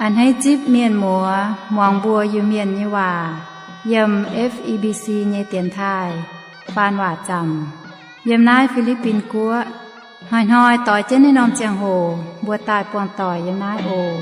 A'hneiv zipv mienh muoz muangx mbuo Iu-Mienh nyei waac yiem F E B C nyei dienx taaih faan waac zaamc yiem naaiv Fi^li^bin Guoqv. Hnoi-hnoi doix jienv naaiv norm ziangh hoc mbuo daaih buangh doic yiem naaiv oc.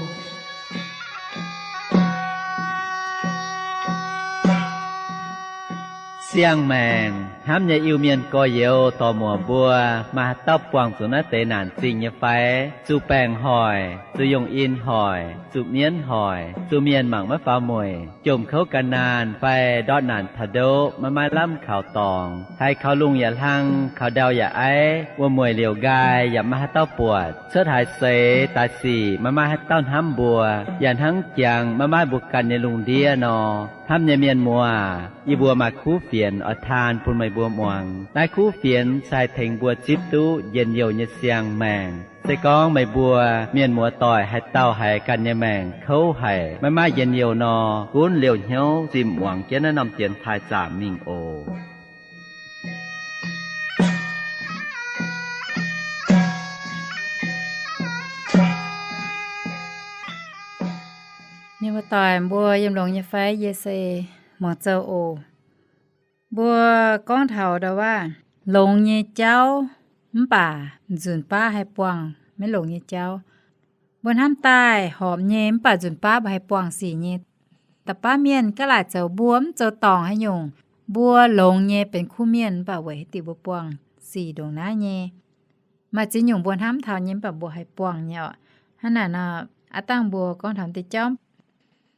Siang-maengc hnamv nyei Iu-Mienh gorx-youz dorc-muoc mbuo, maaih haaix dauh buangh zuqc naaiv deix naanc zingh nyei fai? Zuqc baengc hoic, zuqc yongh in hoic, zuqc mienv hoic, zuqc mienh mangc maiv faaux mueic, jomc kouv gan naanh fai ndortv naanc taux ndoqv maiv maaih lamh kaux dorngx, haiz kaux lungh yaac hlang, kaux ndau yaac aiv, wuom-mueic liouc nqaai yaac maiv maaih haaix dauh buatc, cuotv haaix seix daaih sic maiv maaih haaix dauh hnamv mbuo, yaac hnangv jangx maiv maaih mbuo ganh nyei lungh ndiev nor. Hnamv nyei mienh muoz, yie mbuo maaih kuv fienx oix taan bun meih mbuo muangx. Naaiv kuv fienx se haih tengx mbuo zipv duqv njien-youh nyei siang-maengc. Se gorngv meih mbuo mienh muoz doic haaix dauh haiz ganh nyei maengc kouv haic, maiv maaih njien-youh nor, gunv liouh hnyouv zimh muangx jienv naaiv norm dienx taaih zaamc mingh oc. Mienh muoz doic mbuo yiem longx nyei fai? Yie se Muangz Zou oc. Mbuo gorngv taux ndau waac longx nyei jauv mv baac nzunc baav haih buangh maiv longx nyei jauv. Mbuo hnamv daaih horpc nyei mv baac nzunc baav mbuo haih buangh sic nyei. Da'baav mienh gaav laaic zoux mbuo mv zoux dorngc haaix nyungc, mbuo longx nyei benx kuv mienh mv baac weic haaix diuc mbuo buangh sic ndongc naaiv nyei. Maaih ziex nyungc mbuo hnamv taux nyei mv baac mbuo haih buangh nyei oc. Hnangv naaic nor, aav dangh mbuo gorngv taux deix jauv mv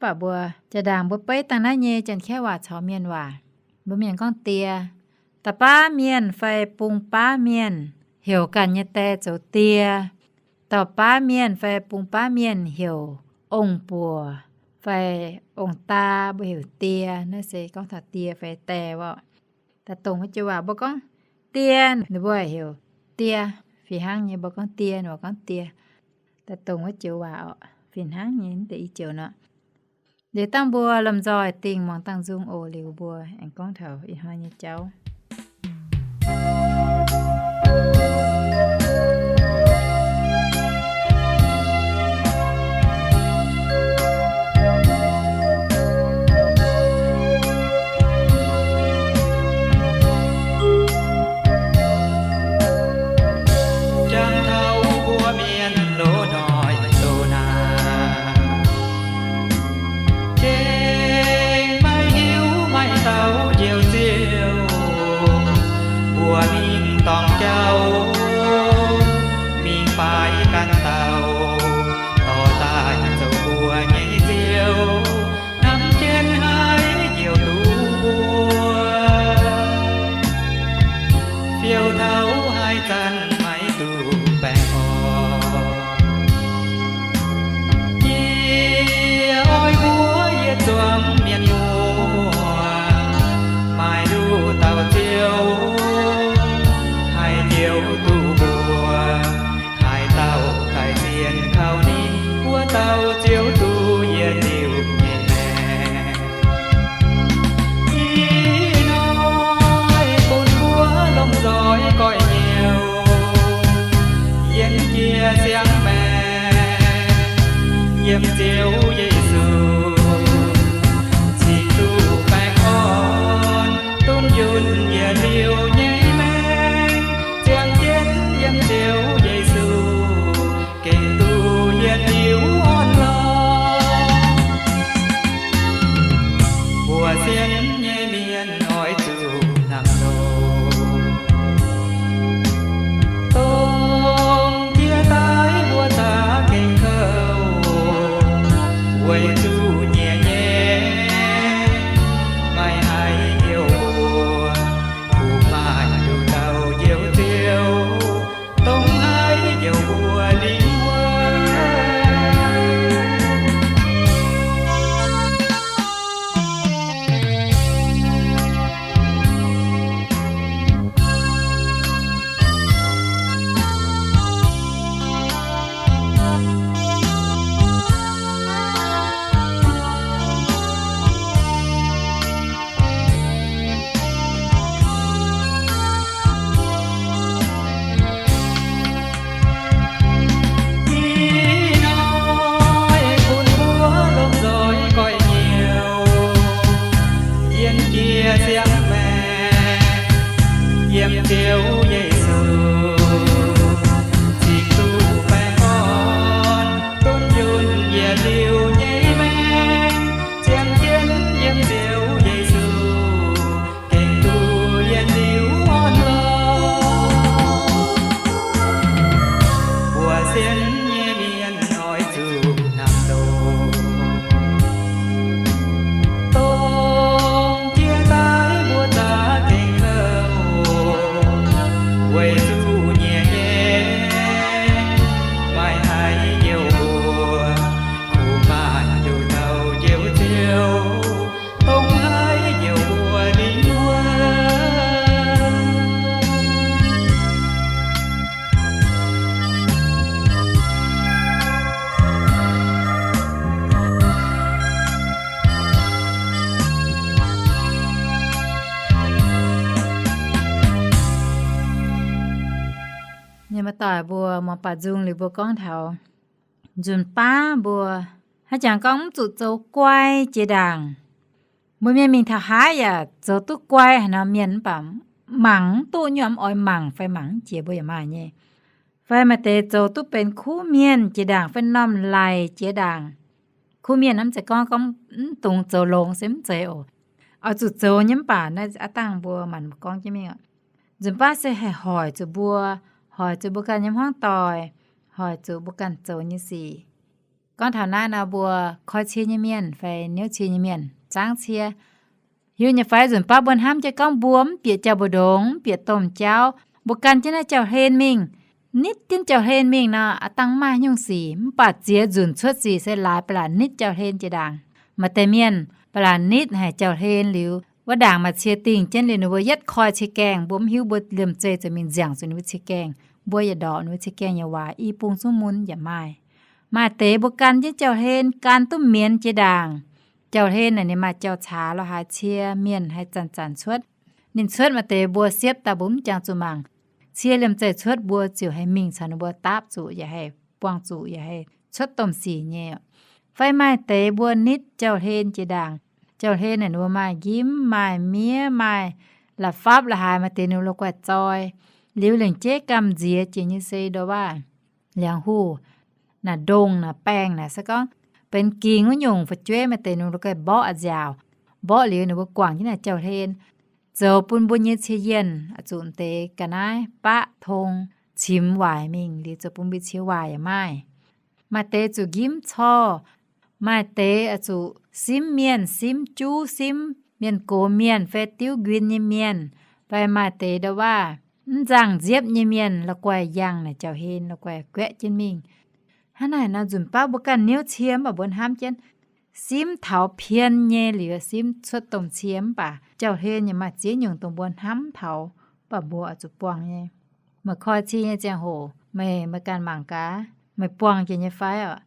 baac mbuo jaa-ndaangc mbuo beiv dangh naaiv nyei Janx-Kaeqv waac caux Mienh waac. Mbuo Mienh gorngv die. Da'baav mienh fai bung baav mienh heuc ganh nyei die zoux die. Dauh baav mienh fai bung baav mienh heuc ong-buoc fai ong-daa, mbuo heuc die. Naaiv se gorngv taux die fai die orqc. Daaih dongh wuov joux waac mbuo gorngv die, ninh mbuo heuc die. Fih hnangv nyei, mbuo gorngv die, ninh mbuo gorngv die. Daaih dongh wuov joux waac orqc, fih hnangv nyei deix i joux nor. Liuz dangh mbuo lomh nzoih dingh muangx dangh nzung oc. Liuz mbuo aengx gorngv taux ih hnoi nyei jauv. Jangx taux mbuo mienh loz-hnoi loz-naanc, gengh maiv hiuv maaih dauh njoux Ziouv. Mbuo mingh dorngc jauv, mingh faix ganh dauh, dorh daaih zoux mbuo nyei Ziouv, hnamv jienv haiz njoux duqv mbuo, fiou taux haaix zanc maiv duqv baengh orn. Yie oix mbuox yietc zuangx mienh muoz, maaih nduqc dauh Ziouv haih njoux duqv mbuo. Haaix dauh daaih sienx kaux ninh, wuov dauh ziouc duqv yietc liuz nyei maengc. Ih hnoi bun mbuo lomh nzoih goiv-nyouv, yienx jiex siang-maengc, yiem Ziouv Yesu cingx duqv baengh orn, dunh yunh yietc liuz nyei maengc. Ziangh jienv yiem Ziouv Yesu gengh duqv yietc liuz orn-lorqc. Mbuo sienx nyei mienh oix zuqc hnangv nor, dongh jiex daaih mbuo za'gengh kouv, weic zuqc nyiec nyei maiv haih njoux mbuo. Kuv maaih nduqc dauh njoux Ziouv, dongh haih njoux mbuo lingh wuonh. Muoz-doic mbuo muangx baaux nzung liuz mbuo gorngv taux nzunc baav mbuo haaix jangx gorngv mv zuqc zoux guai jiex ndaangc. Mbuo mienh mingh taux haaix yaac zoux duqv guai haaix norm mienh mv baac mangc mv duqv nyuoqc, mv oix mangc fai mangc mv jiex mbuo yaac maaih nyei. Fai maaih deix zoux duqv benx kuv mienh jiex ndaangc fai normh laic jiex ndaangc. Kuv mienh mv zeiz gorngv gorngv mv dungx zoux longx se mv zeiz oc. Oix zuqc zoux nyei mv baac naaiv aav dangh mbuo maanc gorngv jienv mingh. Nzunc baav se haih hoic zuqc mbuo, hoic zuqc mbuo ganh nyei hmuangv doic, hoic zuqc mbuo ganh zoux nyei sic. Gorngv taux naaiv nor, mbuo koi cie nyei mienh fai niouv cie nyei mienh, zaangv cie, hiuv nyei fai? Nzunc baav mbuo hnamv jienv gorngv mbuo mv bieqc jauv-mbu'ndongx, mv bieqc domh jauv, mbuo gan jienv naaiv jauv-hlen mingh, nitv jienv jauv-hlen mingh nor, aav dangh maaih nyungc sic, mv baac ziex nzunc cuotv sic se laaix ba'laqc nitv jauv-hlen jiex ndaangc. Maaih deix mienh ba'laqc nitv haic jauv-hlen liuz, wuov ndaangc maaih cie dingh jienv liuz, ninh mbuo yietv koi cie gaengh, mbuo mv hiuv, mbuo liemh zeih zuqc mingh nziangc zuqc ninh mbuo cie gaengh, mbuo yietc ndorqc ninh mbuo cie gaengh yaac waac i bung zungv mun yaac maaih. Maaih deix mbuo gan jienv jauv-hlen gan duqv mienz jiex ndaangc. Jauv-hlen naaic ninh maaih jauv-caax lorz haaix cie mienh haih zanc-zanc cuotv. Ninh cuotv maaih deix mbuo siepv daaih mbuo mv jangx zuqc mangc. Cie liemh zeih cuotv mbuo ziouc haih mingh caux ninh mbuo dapv zuqc yaac haih buangh zuqc yaac haih cuotv domh sic nyei. Fai maaih deix mbuo nitv jauv-hlen jiex ndaangc. Jauv-hlen naaic ninh mbuo maaih njimv, maaih miev, maaih la'fapv la'haaix, maaih deix ninh mbuo la'guaih zoi. Liuz lengc jeiv gamh nziex jiex nyei se ndo waav, liangx-huh, naaic ndongh naaic baengh naaic se gorngv benx gingx wuov nyungc fu'jueiv, maaih deix ninh mbuo la'guaih mborqv a'nziaauc. Mborqv liuz ninh mbuo guangc jienv naaic jauv-hlen zoux bun mbuo nyei cie-yienh zuqc deix ga'naaiv baqv tong cimx waaic mingh liuz zoux bun mbuo cie waaic yaac maaih. Maaih deix zuqc njimv corv, maaih deix zuqc simv mienh, simv juv, simv mienh gox mienh fai diuv nquin nyei mienh, fai maaih deix ndo waav mv nzangh nziepv nyei mienh la'guaih yangh naaic jauv-hlen, la'guaih guaeqv jienv mingh. Hnangv naaic nor nzunc baav mbuo ganh niouv cie mv baac mbuo hnamv jienv simv taux pien nyei liuz simv cuotv domh cie mv baac jauv-hlen yaac maaih ziex nyungc dongh mbuo hnamv taux mv baac mbuo oix zuqc buangh nyei. Meih koi cie nyei ziangh hoc meih, meih ganh mangc gaax meih buangh jiex nyei fai oc.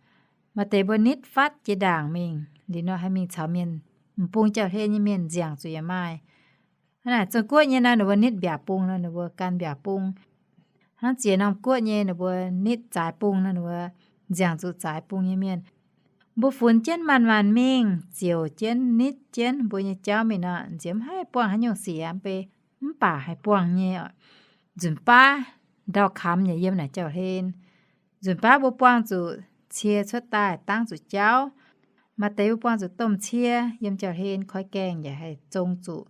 Maaih deix mbuo nitv fatv jiex ndaangc mingh liuz nor haih mingh caux mienh m'bung jauv-hlen nyei mienh nziangc zuqc yaac maaih. Hnangv naaic Zong-Guoqv nyei nor ninh mbuo nitv mbiaauc bung nor ninh mbuo gan mbiaauc bung. Hnangv ziex norm guoqv nyei ninh mbuo nitv zaaix bung nor ninh mbuo nziangc zuqc zaaix bung nyei mienh. Mbuo funx jienv maanc maanc mingh ziouc jienv nitv jienv mbuo nyei jauv mingh nor nziex mv haih buangh haaix nyungc sic aqv, mv baac haih buangh nyei oc. Nzunc baav ndau-kamx yaac yiem naaic jauv-hlen. Nzunc baav mbuo buangh zuqc cie cuotv daaih dangv zuqc jauv. Maaih deix mbuo buangh zuqc domh cie yiem jauv-hlen koi gaengh yaac haih zong zuqc.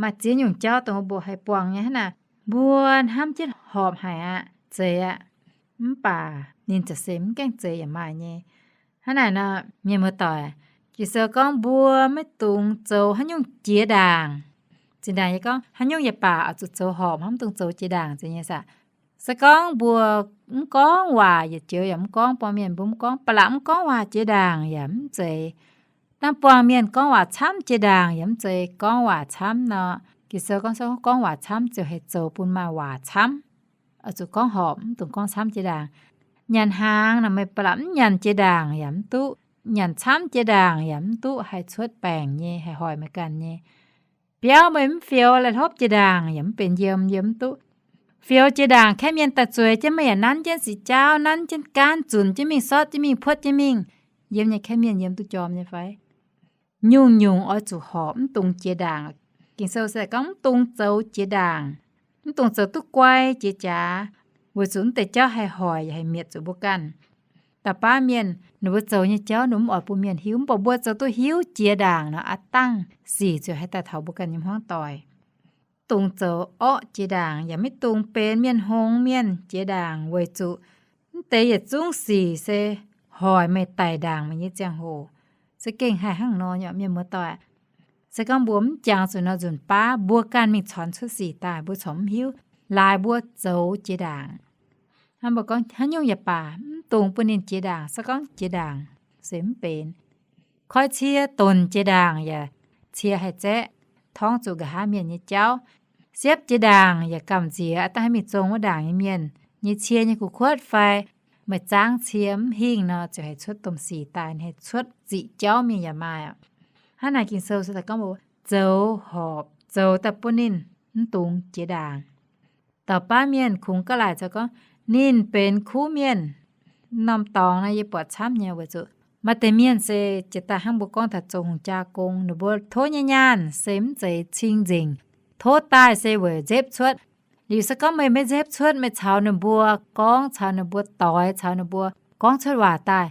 Maaih ziex nyungc jauv dongh mbuo haih buangh nyei hnangv naaic. Mbuo hnamv jienv horpc haic aqv, zeiz aqv, mv baac ninh za'gengh mv gaengh zeiz yaac maaih nyei. Hnangv naaic nor, mienh muoz-doic, Ging-Sou gorngv mbuo maiv dungx zoux haaix nyungc jiex ndaangc. Zinh ndaangc yie gorngv haaix nyungc yaac baac oix zuqc zoux horpc, mv dungx zoux jiex ndaangc zeiz nyei saah. Se gorngv mbuo mv gorngv waac yietc joux yaac mv gorngv, buangh mienh mbuo mv gorngv, ba'laqc mv gorngv waac jiex ndaangc yaac mv zeiz. Dangh buangh mienh gorngv waac camv jiex ndaangc yaac mv zeiz. Gorngv waac camv nor, Ging-Sou gorngv, gorngv waac camv ziouc haih zoux bun maaih waac camv. Oix zuqc gorngv horpc, mv dungx gorngv camv jiex ndaangc. Nyanc hnaangx naaic meih ba'laqc mv nyanc jiex ndaangc yaac mv duqv, nyanc camv jiex ndaangc yaac mv duqv, haih cuotv baengc nyei, haih hoic meih ganh nyei. Biauv meih mv fioux, laih hlopv jiex ndaangc yaac mv benx yiem, yiem mv duqv. Fioux jiex ndaangc kaeqv mienh daaih zueiz jienv meih yaac nanv jienv siqc jaauv, nanv jienv gaanv, zunc jienv mingh, sortv jienv mingh, puotv jienv mingh. Yiem nyei kaeqv mienh yiem duqv jorm nyei fai? Nyungc-nyungc oix zuqc horpc, mv dungx jiex ndaangc. Ging-Sou se gorngv mv dungx zoux jiex ndaangc, mv dungx zoux duqv guai jiex jaax, weic zuqc mv deix jauv haih hoic yaac haih mietc zuqc mbuo ganh. Dauh baav mienh ninh mbuo zoux nyei jauv ninh mv oix bun mienh hiuv, mv baac mbuo zoux duqv hiuv jiex ndaangc nor, aav dangh sic ziouc haih daaih taux mbuo ganh nyei hmuangv doic. Dungx zoux orqv jiex ndaangc, yaac maiv dungx benx mienh hngongx mienh jiex ndaangc, weic zuqc mv deix yietc zungv sic se hoic meih daic ndaangc meih nyei ziangh hoc. Za'gengh haih hnangv nor nyei, mienh muoz-doic. Se gorngv mbuo mv jangx zuqc nor, nzunc baav mbuo ganh mingh congx cuotv sic daaih, mbuo corc mv hiuv, laaix mbuo zoux jiex ndaangc. Hnangv mbuo gorngv haaix nyungc yaac baac, mv dungx bun ninh jiex ndaangc. Se gorngv jiex ndaangc se mv benx. Koi cie donc jiex ndaangc yaac cie haih zaeqv, torngv zuqc nqa'haav mienh nyei jauv. Siepv jiex ndaangc yaac gamh nziex aav dangh haih mingh zong wuov ndaangc nyei mienh nyei cie nyei gu'kuotv fai. Meih zaangv cie mv hingh nor, ziouc haih cuotv domh sic daaih, haih cuotv ziqc jauv mingh yaac maaih oc. Hnangv naaic Ging-Sou se gorngv mbuo zoux horpc, zoux daaih bun ninh mv dungx jiex ndaangc. Dauh baav mienh kungx ga'laaic zoux gorngv, Ninh benx kuv mienh. Norm dorngx naaiv yie buatc camv nyei weic zuqc maaih deix mienh se jiex daaih hnangv mbuo gorngv taux zoux hungh jaa gong, ninh mbuo tov nyei nyaanh se mv zeiz cing nzengc, tov daaih se weic nzepv cuotv. Liuz se gorngv meih maiv nzepv cuotv, meih caux ninh mbuo gorngv, caux ninh mbuo doix, caux ninh mbuo gorngv cuotv waac daaih,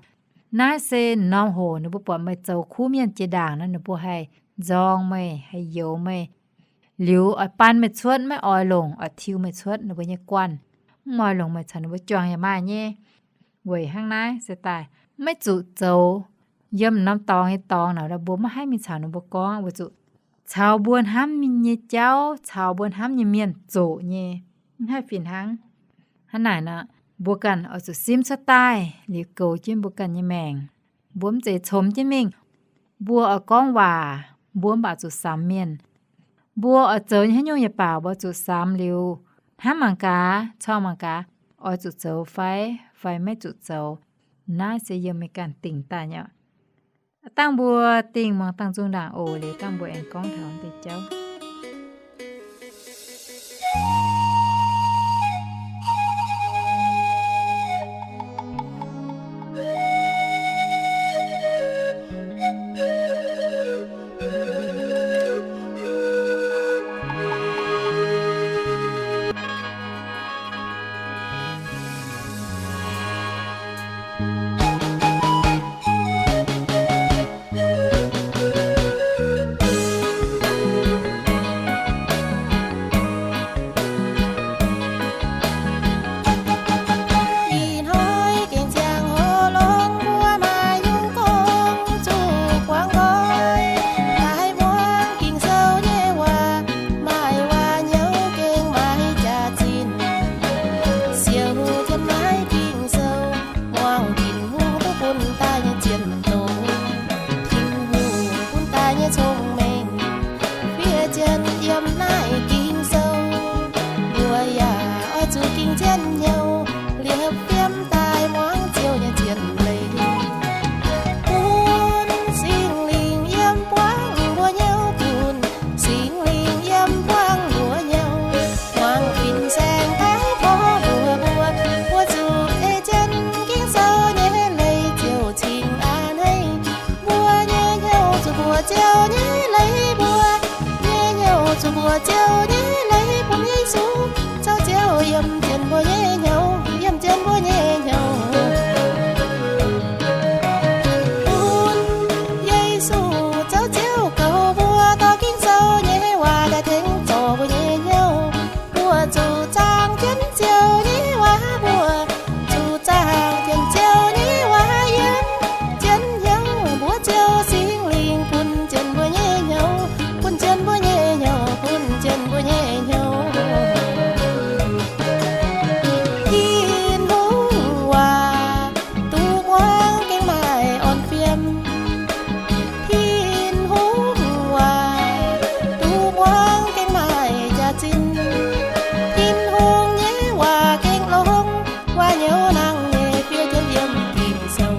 naaiv se norm hoc ninh mbuo buatc meih zoux kuv mienh jiex ndaangc nor, ninh mbuo haih nzorng meih, haih youx meih. Liuz oix ban meih cuotv, maiv oix longc, oix tiuv meih cuotv ninh mbuo nyei guanh, mv oix longc meih caux ninh mbuo juangc yaac maaih nyei. Weic hnangv naaiv se daaih maiv zuqc zoux. Yiem norm dorngx nyei dorngx naaic mbuo maiv haih mingh caux ninh mbuo gorngv weic zuqc caux mbuo hnamv nyei jauv, caux mbuo hnamv nyei mienh zoqc nyei, mv haih fih hnangv. Hnangv naaic nor, mbuo ganh oix zuqc simv cuotv daaih liuz goux jienv mbuo ganh nyei maengc. Mbuo mv zeiz comx jienv mingh. Mbuo oix gorngv waac, mbuo mv baac zuqc samx mienh. Mbuo oix zoux nyei haaix nyungc yaac baac mbuo zuqc samx liuz, hnamv mangc gaax, corng mangc gaax, oix zuqc zoux fai, fai maiv zuqc zoux. Naaiv se yiem meih ganh dingc daaih nyei. Dangh mbuo dingh muangx dangh nzung ndaangc oc. Liuz dangh mbuo aengx gorngv taux deix jauv. Ih hnoi gengh ziangh hoc longx mbuo maaih nyungc gong zuqc guangc nqoi. Daaih muangx Ging-Sou nyei waac, maaih waac hnyouv gengh maaih jaax-zinh. Siou jienv naaiv Ging-Sou, muangx Tin-Hungh duqv bun daaih nyei zien doz, Tin-Hungh bun daaih nyei cong-mengh. Fiev jienv yiem naaiv Ging-Sou, mbuo yaac oix zuqc ging jienv hnyouv liepc fiem daaih muangx Ziouv nyei zien leiz. Bun Singx Lingh yiem buangv mbuo hnyouv, bun Singx Lingh yiem buangv mbuo hnyouv, muangx fin-saeng taux tov mbuox mbuo, mbuo zuqc ei jienv Ging-Sou nyei leiz ziouc cingx a'hneiv. Mbuo nyei hnyouv zuqc mbuox Ziouv nyei leiz, mbuo nyei hnyouv zuqc mbuox Ziouv nyei leiz, bun Yesu caux Ziouv yiem jienv mbuo nyei hnyouv, yiem jienv mbuo nyei hnyouv. Bun Yesu caux Ziouv goux mbuo, dorh Ging-Sou nyei waac daaih tengx zorc mbuo nyei hnyouv. Mbuo zuqc zaangc jienv Ziouv nyei waac, mbuo zuqc zaangc jienv Ziouv nyei waac yiem jienv hnyouv. Mbuox Ziouv Singx Lingh bun jienv mbuo nyei hnyouv, bun jienv mbuo nyei hnyouv, bun jienv mbuo nyei hnyouv. Tin-Hungh waac duqv muangx gengh maaih orn fiem. Tin-Hungh waac duqv muangx gengh maaih jaax-zinh. Tin-Hungh nyei waac gengh longx. Waac hnyouv nangh nyei fiev jienv yiem Ging-Sou.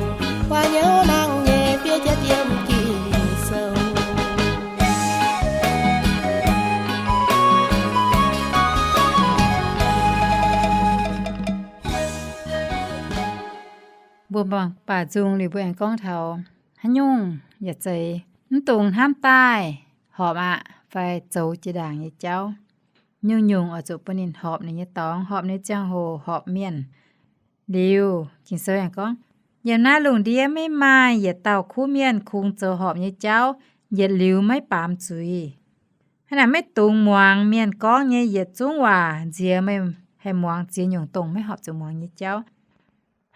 Waac hnyouv nangh nyei fiev jienv yiem Ging-Sou. Mbuo mangc baac nzung liuz mbuo aengx gorngv taux haaix nyungc yaac zeiz mv dungx hnamv daaih horpc aqv fai zoux jiex ndaangc nyei jauv. Nyungc-nyungc oix zuqc bun ninh horpc ninh nyei dorngx, horpc ninh nyei ziangh hoc, horpc mienh. Liuz Ging-Sou aengx gorngv, yiem naaiv lungh ndiev maiv maaih yietc dauh kuv mienh kungx zoux horpc nyei jauv yietc liuz maiv baamz zuiz. Hnangv naaic, maiv dungx muangx mienh gorngv nyei yietc zungv waac nziex meih haih muangx ziex nyungc dongh maiv horpc zuqc muangx nyei jauv.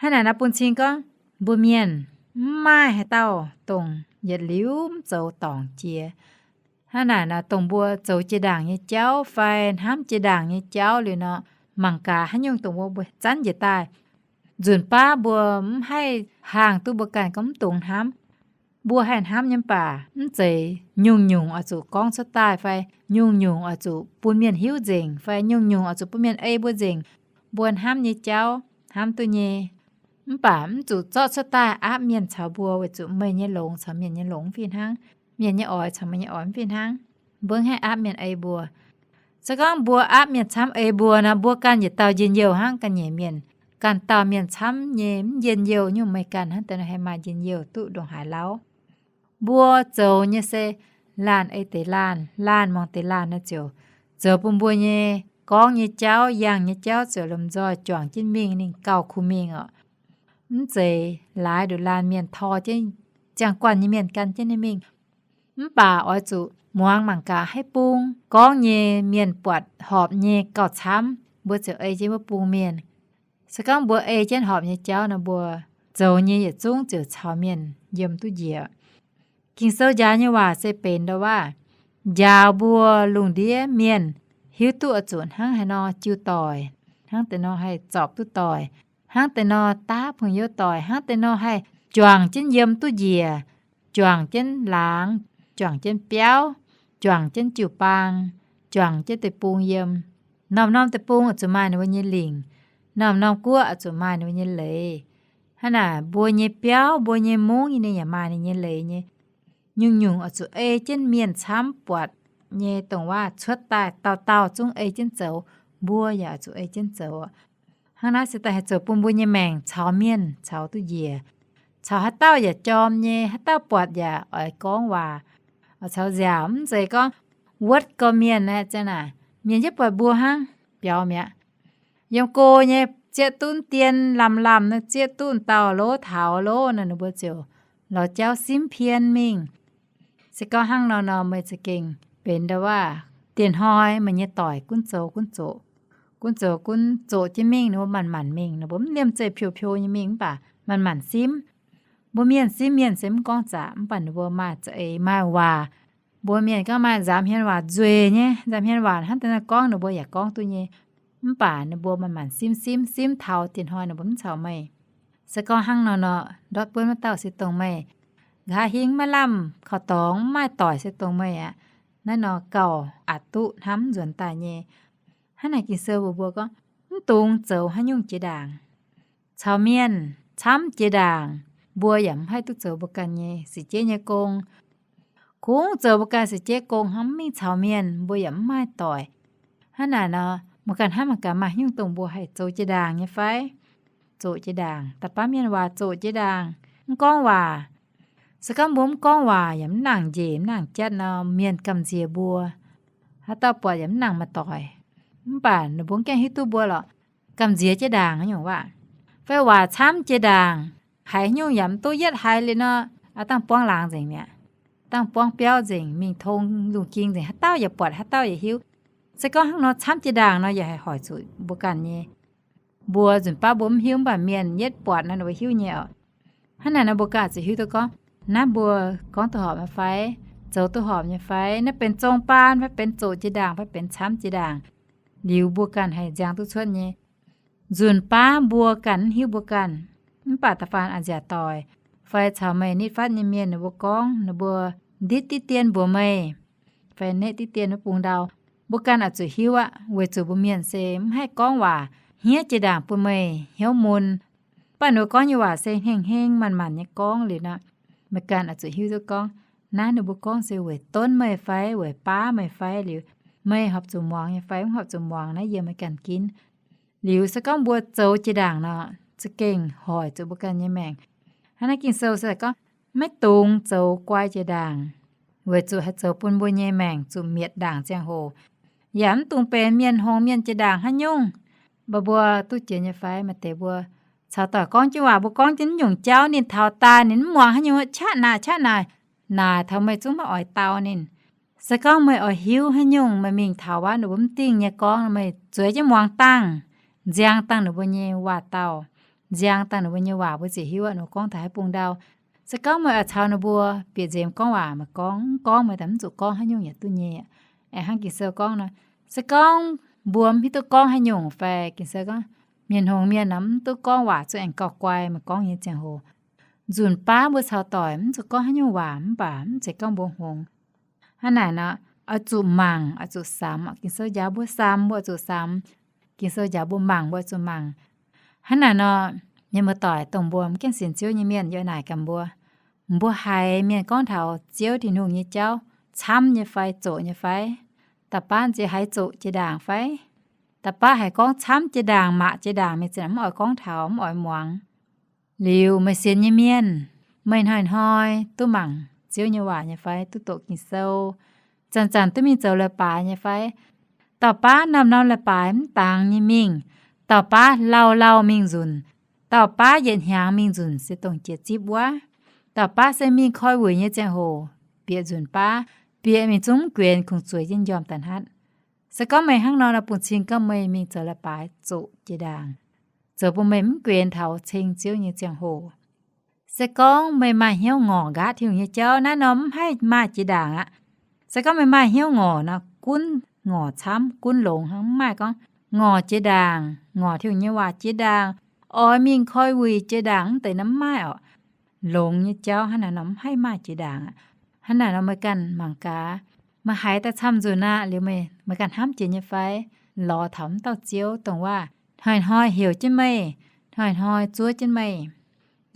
Hnangv naaic nor bun cing gorngv mbuo mienh mv maaih haaix dauh dongh yietc liuz mv zoux dorngc jiex. Hnangv naaic nor dongh mbuo zoux jiex ndaangc nyei jauv fai hnamv jiex ndaangc nyei jauv liuz nor, mangc gaax haaix nyungc dongh mbuo, mbuo zanv njiec daaih. Nzunc baav mbuo mv haih haangh duqv mbuo ganh gorngv mv dungx hnamv. Mbuo haih hnamv nyei mv baac mv zeiz nyungc-nyungc oix zuqc gorngv cuotv daaih fai nyungc-nyungc oix zuqc bun mienh hiuv nzengc fai nyungc-nyungc oix zuqc bun mienh ei mbuo nzengc. Mbuo hnamv nyei jauv hnamv duqv nyei, mv baac mv zuqc zorqv cuotv daaih aapv mienh caux mbuo, weic zuqc meih nyei longx caux mienh nyei longx mv fih hnangv, mienh nyei oix caux meih nyei oix mv fih hnangv. Mbuo mv haih aapv mienh ei mbuo. Se gorngv mbuo aapv mienh camv ei mbuo nor, mbuo ganh yietc dauh njien-youh hnangv ga'nyiec mienh. ganh dauh mienh camv nyei mv njien-youh nyungc, meih ganh hnangv deix nor haih maaih njien-youh duqv ndongc haaix lauh. Mbuo zoux nyei se laanh ei deix laanh, laanh muangx deix laanh nor ziouc zoux bun mbuo nyei gorngv nyei jauv, yangh nyei jauv ziouc lomh nzoih juangc jienv mingh, ninh gauh kuh mingh oc. Mv zeiz laaix nduqc laanh mienh tor jienv ziangh guanh nyei mienh gan jienv ninh mingh. Mv baac oix zuqc muangx mangc gaax haaix bung gorngv nyei mienh buatc horpc nyei gauh camv, mbuo ziouc ei jienv wuov bung mienh. Se gorngv mbuo ei jienv horpc nyei jauv nor, mbuo zoux nyei yietc zungv ziouc caux mienh yiem duqv njiec. Ging-Sou njaaux nyei waac se benx ndau-waav njaaux mbuo lungh ndiev mienh hiuv duqv oix zuqc hnangv haaix nor jiu doic, hnangv deix nor haih zorpc duqv doic, hnangv deix nor daav pong youv doic, hnangv deix nor haih juangc jienv yiem duqv njiec, juangc jienv laangz, juangc jienv biauv, juangc jienv jiu-baang, juangc jienv deic-bung yiem. Norm-norm deic-bung oix zuqc maaih ninh mbuo nyei lingc. Norm-norm guoqv oix zuqc maaih ninh mbuo nyei leiz. Hnangv naaic mbuo nyei biauv, mbuo nyei mungv nyei ninh yaac maaih ninh nyei leiz nyei. Nyungc-nyungc oix zuqc ei jienv mienh camv buatc nyei dongh waac cuotv daaih dauh dauh zungv ei jienv zoux, mbuo yaac oix zuqc ei jienv zoux. Hnangv naaiv se daaih haih zoux bun mbuo nyei maengc caux mienh caux duqv njiec. Caux haaix dauh yaac jorm nyei, haaix dauh buatc yaac oix gorngv waac, oix caux nziaauc. Mv zeiz gorngv wuotv gorx mienh aeqv, ziang naaic mienh yaac buatc mbuo hnangv, biaux mi'aqv. Yiem go nyei zieqv duqv dien lamh lamh nor, zieqv duqv dauh lov taux lov nor, ninh mbuo ziouc lorz jauv simv pien mingh. Se gorngv hnangv nor nor, meih za'gengh benx ndau-waav dienh hnoi meih nyei doic gunv zoux gunv zoqc, gunv zoux gunv zoqc jienv mingh, ninh mbuo manc-manc mingh, ninh mbuo mv liemh zeih piou-piou nyei mingh mv baac manc-manc simv. Mbuo mienh simv mienh se mv gorngv zaqc, mv baac ninh mbuo maaih za'eix maaih waac. Mbuo mienh gorngv maaih nzaamc hmien waac nzueic nyei, nzaamc hmien waac hnangv deix nor gorngv ninh mbuo yaac gorngv duqv nyei. Mv baac ninh mbuo manc-manc simv simv, simv taux dienh hnoi ninh mbuo mv caux meih. Se gorngv hnangv nor nor, ndortv buonv wuov dauh se dongh meih. Nqa'haav hingv maiv lamh kaux dorngx, mv maaih doic se dongh meih aqv. Naaiv nor gauh aqc duqv hnamv nzuonx daaih nyei. Hnangv naaic Ging-Sou mbuox mbuo gorngv, mv dungx zoux haaix nyungc jiex ndaangc. Caux mienh camv jiex ndaangc, mbuo yaac mv haih duqv zoux mbuo ganh nyei seix jeiv nyei gong. Kungx zoux mbuo ganh seix jeiv gong hnangv, mv mingh caux mienh, mbuo yaac mv maaih doic. Hnangv naaic nor, mbuo ganh hnamv mangc gaax, maaih haaix nyungc dongh mbuo haih zoux jiex ndaangc nyei fai? Zoqc jiex ndaangc, da'baav mienh waac zoqc jiex ndaangc, mv gorngv waac. Se gorngv mbuo mv gorngv waac yaac mv nangc njiec mv nangc jatv nor, mienh gamh nziex mbuo. Haaix dauh buatc yaac mv nangc maaih doic, mv baac ninh mbuo mv gaengh hiuv duqv mbuo lorqc. Gamh nziex jiex ndaangc nyungc waac, fai waac camv jiex ndaangc, haiz nyungc yaac mv duqv yietv haiz liuz nor, aa dangh buangv laangz nzengc mi'aqv. Dangh buangv biauv nzengc, mingh tong lungh ging nzengc, haaix dauh yaac buatc, haaix dauh yaac hiuv. Se gorngv hnangv nor camv jiex ndaangc nor, yaac haih hoic zuqc mbuo ganh nyei. Mbuo nzunc baav mbuo mv hiuv, mv baac mienh yietv buatc nor, ninh mbuo hiuv nyei oc. Hnangv naaic nor, mbuo ganh zuqc hiuv duqv gorngv, naaiv mbuo gorngv duqv horpc nyei fai, zoux duqv horpc nyei fai, naaiv benx zong baan fai benx zoqc jiex ndaangc fai benx camv jiex ndaangc, liuz mbuo ganh haih nziang duqv cuotv nyei. Nzunc baav mbuo ganh mv hiuv mbuo ganh, mv baac da'faanh a'nziaauc doic fai caux meih nitv fatv nyei mienh ninh mbuo gorngv, ninh mbuo nditv diqv dien mbuox meih, fai neqv diqv dien wuov bung ndau, mbuo ganh oix zuqc hiuv aqv. Weic zuqc mbuo mienh se mv haih gorngv waac hniev jiex ndaangc bun meih hnyouv mun. Mv baac ninh mbuo gorngv nyei waac se heng heng manc manc nyei gorngv liuz nor, meih ganh oix zuqc hiuv duqv gorngv, naaiv ninh mbuo gorngv se weic donv meih fai weic baav meih fai liuz, meih horpc zuqc muangx nyei fai mv horpc zuqc muangx, naaiv yiem meih ganh ginv. Liuz se gorngv mbuo zoux jiex ndaangc nor, za'gengh hoic zuqc mbuo ganh nyei maengc. Hnangv naaiv Ging-Sou se gorngv, maiv dungx zoux guai jiex ndaangc, weic zuqc haih zoux bun mbuo nyei maengc zuqc mietc ndaangc ziangh hoc. Yaac mv dungx benx mienh hngongx mienh jiex ndaangc haaix nyungc. Mv baac mbuo duqv jiex nyei fai? Maaih deix mbuo caux doic gorngv jienv waac, mbuo gorngv jienv nyungc jauv, ninh taux daaih ninh mv muangx haaix nyungc, qaqv naaic qaqv naaic, naaic taux meih zungv maiv oix dau ninh. Se gorngv meih oix hiuv haaix nyungc, meih mingh taux wuov ninh mbuo mv dingh nyei gorngv, meih zueiz jienv muangx dangh, nziang dangh ninh mbuo nyei waac-dauh, nziang dangh ninh mbuo nyei waac, mbuo ziouc hiuv aqv ninh mbuo gorngv taux haaix bung ndau. Se gorngv meih oix caux ninh mbuo bieqc nzemx gorngv waac, meih gorngv, mv gorngv meih daaih mv zuqc gorngv haaix nyungc yaac duqv nyei. Aengx hnangv Ging-Sou gorngv nor, se gorngv mbuo mv hiuv duqv gorngv haaix nyungc fai, Ging-Sou gorngv, mienh hngongx mienh nor mv duqv gorngv waac zuqc aengx gauh guai, meih gorngv nyei ziangh hoc. Nzunc baav mbuo caux doic mv zuqc gorngv haaix nyungc waac, mv baac mv zeiz gorngv mbuo hngongx. Hnangv naaic nor, oix zuqc mangc, oix zuqc samx. Ging-Sou njaaux mbuo samx, mbuo oix zuqc samx. Ging-Sou njaaux mbuo mangc, mbuo oix zuqc mangc. Hnangv naaic nor, mienh muoz-doic, dongh mbuo mv gaengh sienx Ziouv nyei mienh, yiem naaic gamh mbuo, mbuo haiz mienh gorngv taux Ziouv Tin-Hungh nyei jauv camv nyei fai zoqc nyei fai? Da'baav nziex haiz zoqc jiex ndaangc fai? Da'baav haiz gorngv camv jiex ndaangc, maaih jiex ndaangc, mienh zinh mv oix gorngv taux, mv oix muangx. Liuz meih sienx nyei mienh, meih hnoi-hnoi duqv mangc Ziouv nyei waac nyei fai? Duqv doqc Ging-Sou, zanc-zanc duqv mingh zoux leiz-baaix nyei fai? Dauh baav norm-norm leiz-baaix mv dangx nyei mingh, dauh baav lauh lauh mingh nzunc, dauh baav yietc hnyangx mingh nzunc se dongh jiex zipv wuov. Dauh baav se mingh koi wuic nyei ziangh hoc bieqc nzunc baav, bieqc mingh zungv mv guenx, kungx zueiz jienv njormh da'hnatv. Se gorngv meih hnangv nor, bun cing gorngv meih mingh zoux leiz-baaix zoqc jiex ndaangc, zoux bun meih mv guenx taux ceng Ziouv nyei ziangh hoc. Se gorngv meih maaih hnyouv ngorc nqaatv Tin-Hungh nyei jauv, naaiv norm mv haih maaih jiex ndaangc aqv. Se gorngv meih maaih hnyouv ngorc nor, gunv ngorc camv, gunv longx hnangv, mv maaih gorngv ngorc jiex ndaangc, ngorc Tin-Hungh nyei waac jiex ndaangc, oix mingh koi wuic jiex ndaangc, mv deix nor mv maaih orqc. Longx nyei jauv hnangv naaic nor mv haih maaih jiex ndaangc aqv. Hnangv naaic nor meih ganh mangc gaax, meih haiz daaih camv nzunc aqv, liuz meih, meih ganh hnamv jiex nyei fai? Lorz taux mv dauh Ziouv dongh waac hnoi-hnoi heuc jienv meih, hnoi-hnoi zuov jienv meih.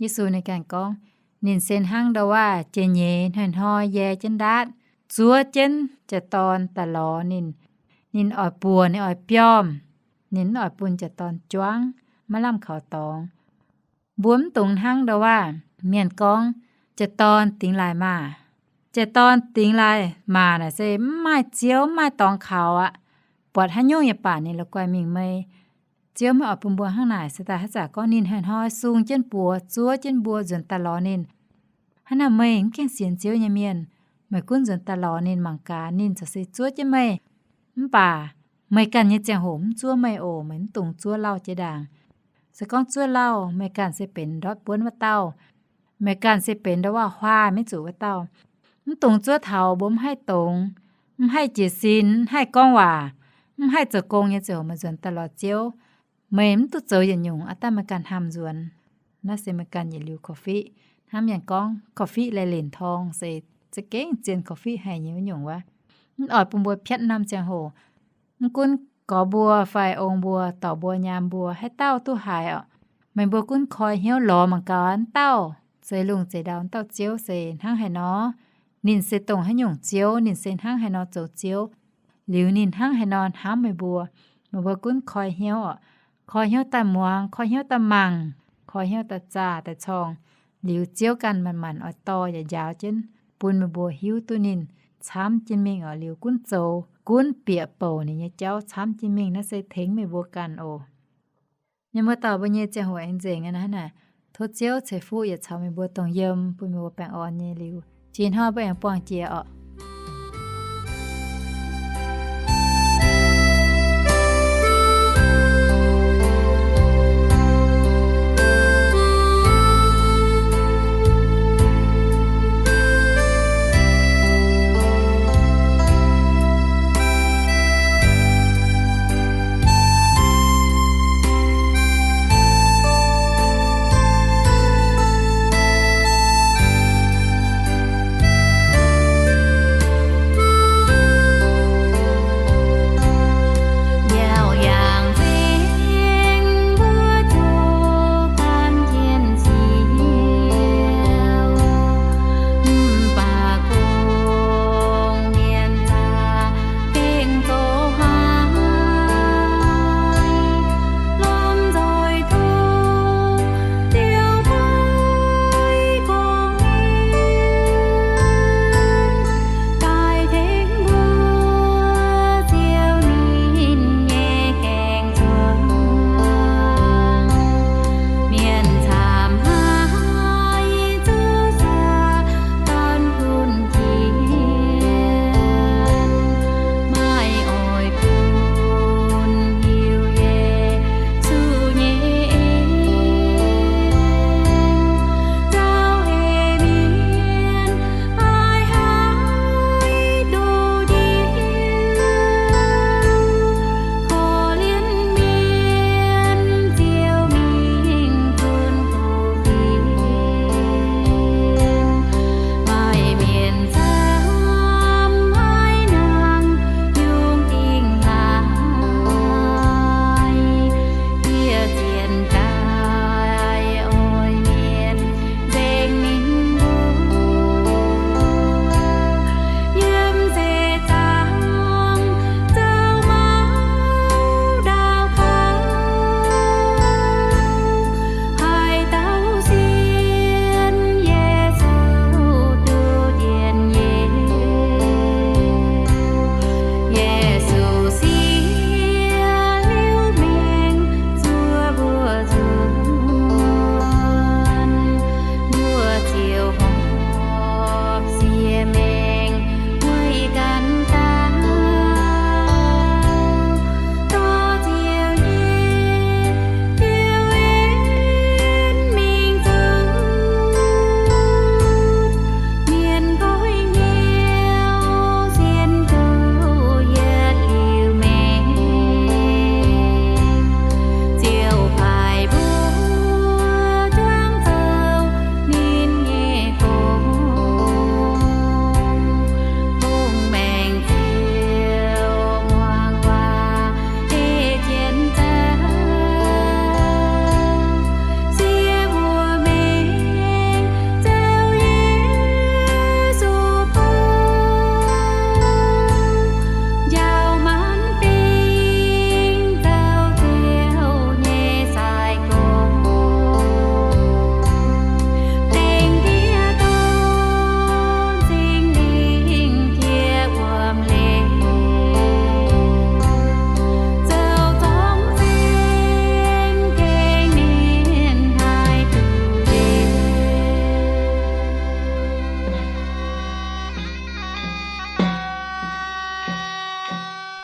Yesu ninh ganh gorngv, ninh se hnangv ndau waac jiex nyeiz hnoi-hnoi yie jienv ndaatv, zuov jienv jiex dorn daaih lorz ninh. Ninh oix buoz, ninh oix biomv, ninh mv oix bun jiex dorn juangv, maiv lamh kaux dorngx. Mbuo mv dungx hnangv ndau waac mienh gorngv, jiex dorn dingx laaix maah. Jiex dorn dingx laaix maah naaic se mv maaih Ziouv, mv maaih dorngx kaux aqv. Buatc haaix nyungc yaac baac ninh la'guaih mingh meih. Ziouv maiv oix bun mbuo hnangv naaic. Se daaih haaix zanc gorngv ninh hnoi-hnoi sung jienv buoz, zuov jienv mbuo nzuonx daaih lorz ninh. Hnangv naaic meih mv gaengh sienx Ziouv nyei mienh, meih gunv nzuonx daaih lorz ninh mangc gaax, ninh corc se zuov jienv meih. Mv baac meih ganh nyei ziangh hoc mv zuov meih oc. Meih mv dungx zuov lauh jiex ndaangc. Se gorngv zuov lauh, meih ganh se benx ndortv buonv wuov dauh. Meih ganh se benx ndau waac huaai maiv zuqc wuov dauh. Mv dungx zuov taux mbuo mv haih dongz, mv haih jiez sin, mv haih gorngv waac, mv haih zoux gong nyei ziouc meih nzuonx daaih lorz Ziouv. Meih mv duqv zoux yietc nyungc, aav dangh meih ganh hnamv nzuonx. Naaiv se meih ganh yietc liuz korv-fiqv. Hnamv mienh gorngv korv-fiqv laih lenc torng se za'gengh zien korv-fiqv haic nyei wuov nyungc wuov. Mv oix bun mbuo piatv norm ziangh hoc. Mv gunv gorx mbuo fai ong mbuo, dorc mbuo, nyaam mbuo, haaix dauh duqv haiz orqc, meih mbuo gunv koi hnyouv lorz mangc gaax, wuov dauh zeix lungh zeix ndau, wuov dauh Ziouv se hnangv haaix nor. Ninh se dongh haaix nyungc Ziouv, ninh se hnangv haaix nor zoux Ziouv, liuz ninh hnangv haaix nor hnamv meih mbuo. Meih mbuo gunv koi hnyouv orqc, koi hnyouv daaih muangx, koi hnyouv daaih mangc, koi hnyouv daaih zaah daaih corng, liuz Ziouv ganh manc-manc oix dorh yaac njaaux jienv bun meih mbuo hiuv duqv ninh camv jienv mingh orqc. Liuz gunv zoux, gunv bieqc bouc ninh nyei jauv camv jienv mingh. Naaiv se tengx meih mbuo ganh oc. Mienh muoz-doic mbuo nyei ziangh hoc aengx nzengc aqv. Hnangv naaic, tov Ziouv ceix fuqv yietc caux meih mbuo dongh yiem, bun meih mbuo baengh orn nyei liuz, jiex hnoi mbuo aengx buangh jiex orqc.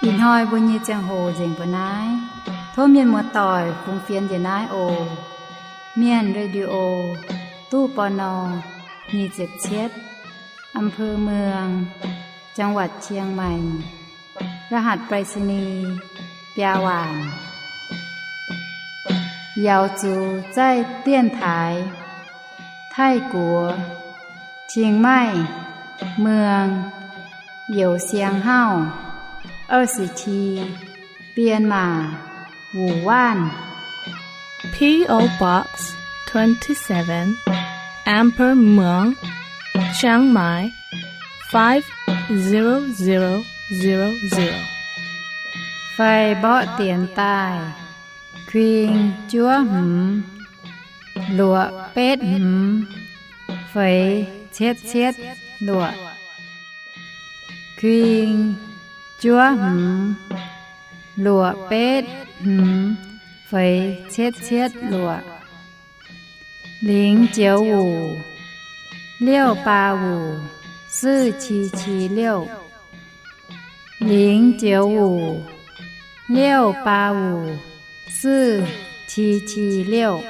Ih hnoi mbuo nyei ziangh hoc nzengc mbuo naaiv. Tov mienh muoz-doic fungx fienx njiec naaiv oc. Mienh Radio, ตู้ ปณ. nyic ziepc cietv, อำเภอเมือง จังหวัดเชียงใหม่ รหัสไปรษณีย์ biaa waanc. Yaux zuqc zaih dienx taaix Taiv-Guoqv, Chiang Mai, Muang, Youz Siang Hauv, 二十七, Bienh Maac, Wuc Waanv. P O Box twenty-seven, อำเภอเมือง Chiang Mai, five zero zero zero zero. Fai mborqv dienx daaih, kuing juov hmz luoqc betv hmz feix cietv cietv luoqc. Kuing juov hmz luoqc betv hmz feix cietv cietv luoqc. 零九五, 六八五, 四七七六. 零九五, 六八五, 四七七六.